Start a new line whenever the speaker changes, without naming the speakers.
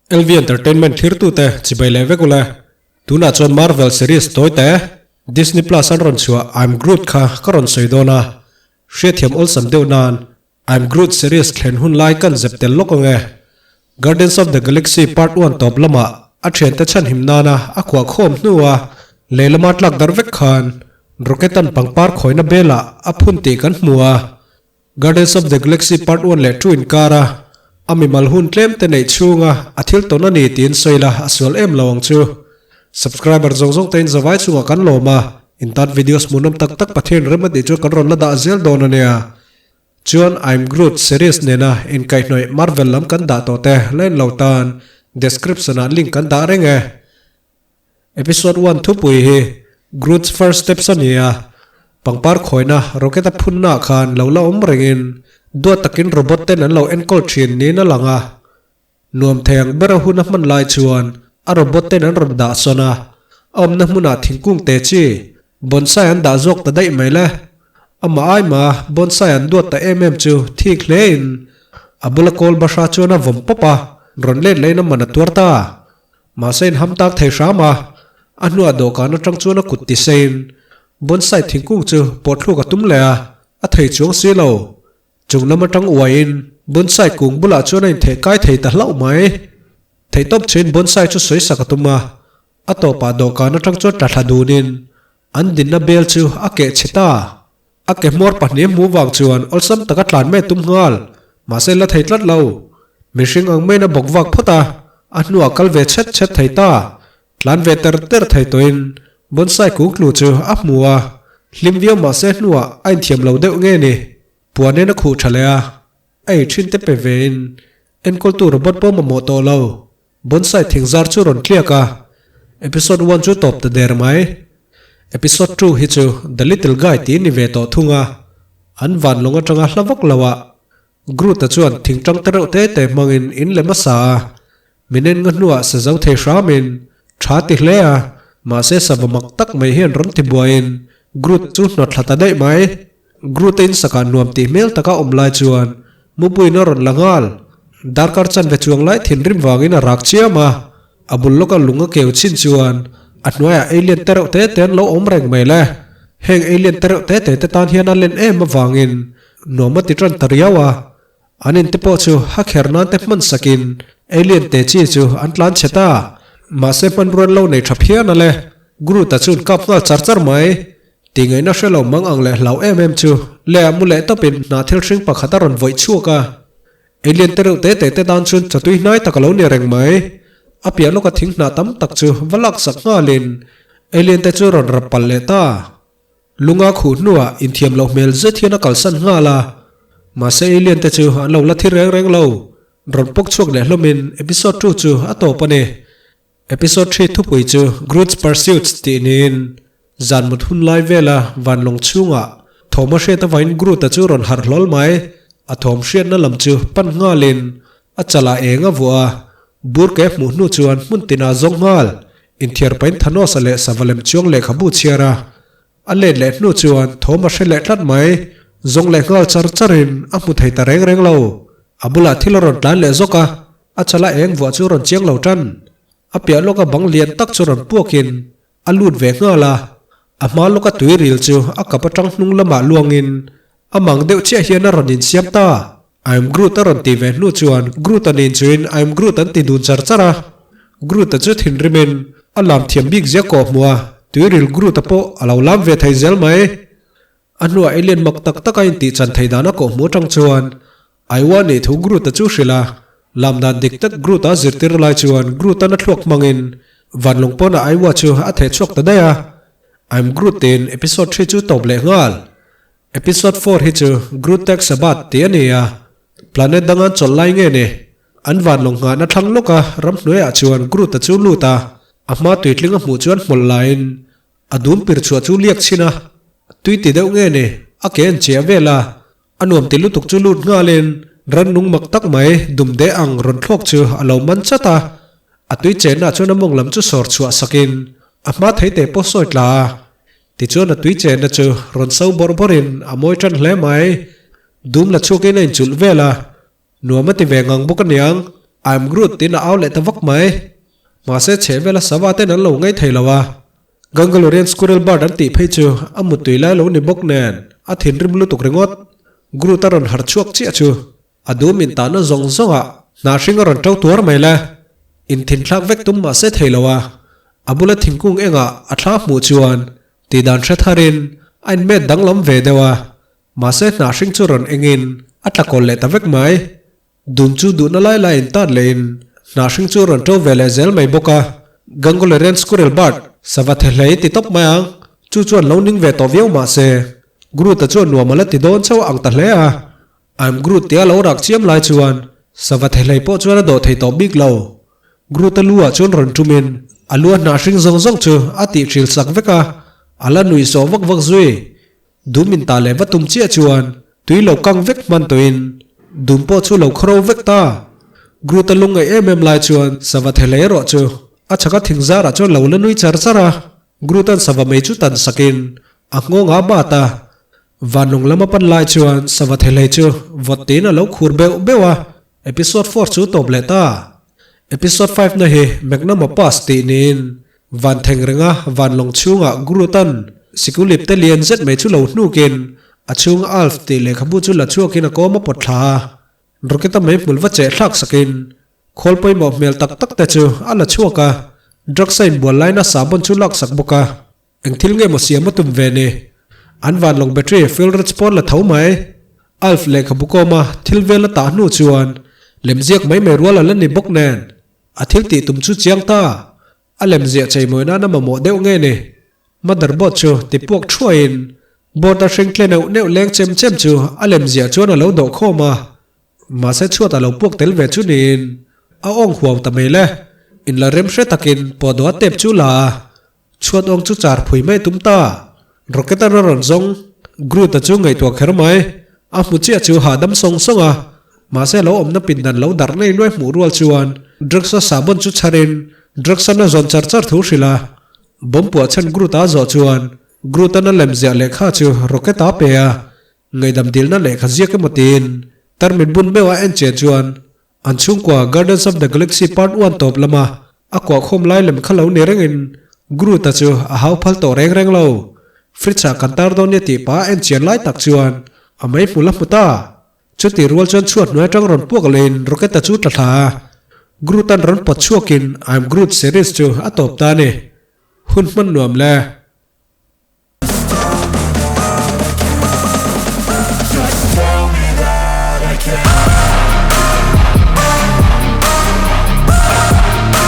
LV Entertainment thlirtute chibai leh vek ula, tunah chuan Marvel series tawi te Disney Plus an rawn chhuah I'm Groot kha ka rawn sawi dawn a, hriatthiam awlsam deuh nan I'm Groot series thlen hun lai kan zep tel lawk ang e. Guardians of the Galaxy Part One tawp lamah a thiante chhanhim nana a khuah khawm hnua lehlama tlak darh vek khan Rocket-a'n pangpar khawina belah a phun tih kan hmu a. Guardians of the Galaxy Part One leh Two inkara a mimal hun tlem te neih chhunga a thil tawn a ni tiin sawi la a sual em lo ang chu. Subscriber zawng zawng te in zavai chungah kan lawm a, in tan videos hmuhnawm tak tak Pathian rem a tih chuan kan rawn la dah zel dawn a nia. Chuan I'm Groot series nena inkaihhnawih Marvel lam kan dah tawh te la en lo tan description ah link kan dah reng e. Episode one thupui hi Groot's First Steps a ni a, pangpar khawina rocket a phunnaah khan lo la awm rengin duat takin robot ten an lo enkawl thin niin a lang a. Nuam thei ang bera hun a hman lai chuan a robot ten an rawn dah sawn a, a awmna hmunah thingkung te chi bonsai an dah zawk ta daih mai le. Amah aima bonsai an duat ta em em chu thik hlein a bula kawl bahra chuan a vawm pawp a, rawn let lehin a man a tuar ta. Mahse in ham tak thei hram a, a hnuah dawhkan atang chuan a kut ti sein bonsai thingkung chu pawh thluk a tum leh a, a thei chuang si lo. Chung lam atang uaiin bonsai kung bulah chuan a intheh kai thei ta hlauh mai. Theihtawp chuin bonsai chu sawi sak a tum a, a tawpah dawhkan atang chuan tla thla dunin an dinna bel chu a keh chhe ta. A ke hmuar pahnih hmuh vang chuan awlsam taka tlan mai a tum nghal, mahse la thei tlat lo. Mihring ang maiin a bawk vak phawt a, a hnuah kal ve chhet chhet thei ta. Tlan ve ter ter thei tawhin bonsai kung tlu chu a hmu a, hlim viau mahse hnuah a inthiam lo deuh nge ni. Puanin a khuh tha leh a, a ei thin te pe vein enkawltu robot pawh mamawh tawh lo. Bonsai thingzar chu rawn tliak a, episode one chu tawp ta der mai. Episode two hi chu The Little Guy tih ni ve tawh thung a, an van lawng atanga hla vak lo ah Groot-a chuan thingtang te reuh te te hmangin in lem a sa a, min en nga hnuah sa zo thei hramin tha ti hle a, mahse sava mak tak mai hian rawn ti buaiin Groot chu hnawt thla ta daih mai. Groot-a in sakah nuam tih hmel taka awm lai chuan Mupuiin a rawn la nghal. Darkar chanve chuang lai thinrim vangin a rak chiam a, a bul lawka lung a keu chin chuan a hnuaiah alien te reuh te te an lo awm reng mai le. Heng alien te reuh te te te tan hian a len em avangin nuam a ti tan ta riau a, an in te pawh chu ha kher nan te hman sakin alien te chi chu an tlan chhe ta. Mahse hmanruan lo nei tha phian a le. Groot-a chuan kap nghal char char mai. Ti ngaihna hre lo mang ang leh hlau em em chu leh a mu leh tawpin hna thil hring pakhat a rawn vawih chhuak a. Alien te reuh te te te tan chuan chatui hnai tak a lo ni reng mai. A piah lawka thing hnah tam tak chu va lak sak nghalin alien te chu rawn rap palh leh ta. Lunga khuh hnuah inthiam loh hmel zet hian a kalsan nghal a. Mahse alien te chu an lo la thi reng reng lo. Rawn pawk chhuak leh hlawmin episode two chu a tawp a ni. Episode three thupui chu Groot's Pursuits tih niin zan mut hun lai vela vanlawng chhungah thawm a hriat avangin Groot-a chu rawn harh hlawl mai. A thawm hriatna lam chu pan nghalin a chalah eng a vuah a, bur ke hmuh hnu chuan hmun tinah zawng nghal. Inthiar pahin Thanos-a leh sava lem chuang lehkhabu chhiar a, a let leh hnu chuan thawm a hre leh tlat mai. Zawng leh nghal char charin a hmu thei ta reng reng lo. A bulah thil a rawn tlan leh zawk a. A chala eng vuah chu rawn chiang lo tan. A piah lawka bang lian tak chu rawn puakin a lut ve nghal a. A hma lawka tui ril chu a kap atang hnung lamah luangin a mang deuh chiah hian a rawn insiam ta. I'm Groot a rawn ti ve hnu chuan Groot-a nen chuin I'm Groot an ti dun char char a. Groot-a chu thinrimin a lam thiam bik zia kawh hmuh a, tuiril Groot-a pawh a lo lam ve thei zel mai. A hnuah alien mak tak taka intih chan thei dan a kawh hmuh atang chuan Aiwa nih thu Groot-a chu hrilh a, lam dan dik tak Groot-a zirtir lai chuan Groot-a'n a thluak hmangin vanlawng pawnah Aiwa chu a theh chhuak ta daih a. I'm Groot tiin episode three chu tawp leh nghal. Episode four hi chu Groot Takes a Bath tih a ni a, planet danga an chawlh lai nge ni? An vanlawng nghahna thlang lawka ramhnuaiah chuan Groot-a chu lut a, a hma tuitling a hmuh chuan hmawlh laiin a dum pir chhuah chu liak chhin a, tui ti deuh nge ni? A ke an chiah vel a. A nuam ti lutuk chu lut nghalin rannung mak tak mai dum deh ang rawn thlawk chu a lo man chat a. A tui chenna chuan a mawng lam chu sawr chhuah sakin a hma thei te pawh sawi tla a. Tichuan a tui chenna chu rawn so bawrh bawrhin a mawi tan hle mai. Dum la chhuakin a inchulh vel a. Nuam a ti ve ngang bawk aniang. I'm Groot tiin a au leh ta vak mai. Mahse chhehvela sava ten an lo ngei thei lo a. Gangalorian Squirrel Bird an tih phei chu a muttui lai lo ni bawk nen a thinrim lutuk ringawt. Groot a rawn harh chhuak chiah chu a dum intahna zawng zawngah hnah hring a rawn to tuar mai le. Inthinthlak vek tum mahse thei lo a, a bula thingkung engah a thla hmuh chuan tihdan hre tharin a inmet danglam ve deuh a, mahse hnah hring chu rawn engin a tla kawl leh ta vek mai. Dum chu duhna lai lai in tat leh in hnah hring chu rawn to ve leh zel mai bawk a, Gangolerian Squirrel Bird sava the hlei ti tawp mai ang, chu chuan lo ning ve tawh viau mahse Groot-a chuan nuam a la ti dawn chauh ang ta hle a, I'm Groot tia lo rak chiam lai chuan sava the hlei pawh chuan a dawh thei tawh bik lo. Groot-a lu ah chuan rawn tum in a lu a hnah hring zawng zawng chu a tih hril sak vek a, a la nuih sawh vak vak zui. Dum in tah leh va tum chiah chuan tui lo kang vek hman tawhin dum pawh chu lo khawro vek ta. Groot-a lung ngaih em em lai chuan sava thelei erawh chu a chhaka thing zarah chuan lo la nui char char a. Groot-a'n sava mei chu tan sakin a nghawng a bat a. Vanlawng lama pan lai chuan sava thelei chu vawt tiin a lo khur beuh beuh a. Episode four chu tawp leh ta. Episode five na hi Magnum Opus tih niin Van theng renga van lawng chhungah Groot-a'n sikulip te lian zet mai chu lo hnukin a chhunga Alf tih lehkhabu chu la chhuakin a kawm a pawt thla a. Rocket-a mei hmul va cheh thlak sakin khawl pawimawh hmel tak tak te chu a la chhuak a, drugs a inbual laina sahbawn chu lak sak bawk a. Eng thil nge maw siam a tum ve ni? An van lawng battery fuel rods pawn la tho mai. Alf lehkhabu kawma thil vel a tah hnu chuan lemziak mai mai rual a la ni bawk nen a thil tih tum chu chiang ta. A lemziah cheimawi nana mamawh deuh nge ni? Motherboard chu ti puak thuaiin board a hring tle neuh neuh leng chem chem chu a lemziah chuan a lo dawh khawm a. Mahse chhuat a lo puak tel ve chu niin a awng huau ta mai le. Inla rem hre takin pawhdawh a tep chu la a. Chhuat awng chu char phui mai tum ta. Rocket a rawn zawng. Groot-a chu ngaihtuah kher mai. A hmu chiah chu hahdam sawng sawng a. Mahse lo awmna pindan lo darh nei nuai hmuh rual chuan Drax-a sahbawn chu chharin Drax-an a zawn char char thu hrilh a. Bomb puah chhan Groot-a a zawh chuan Groot-an a lem ziah lehkha chu Rocket-a pe a. Ngaihdam dilna lehkha ziak emaw tiin tarmit bun meuh a en che chuan An chhungkua Guardians of the Galaxy Part One tawp lama a kuahkhawm lai lem kha lo ni rengin Groot-a chu a hau phal tawh reng reng lo. Fridge-ah kan tar dawn nia tih pah a en chian lai tak chuan a mei hmu la hmu ta. Chutih rual chuan chhuat hnuai atang rawn puak lehin Rocket-a chu tla thla a. Groot-a'n rawn pawt chhuakin I'm Groot series chu a tawp ta a ni. Hun hman nuam le.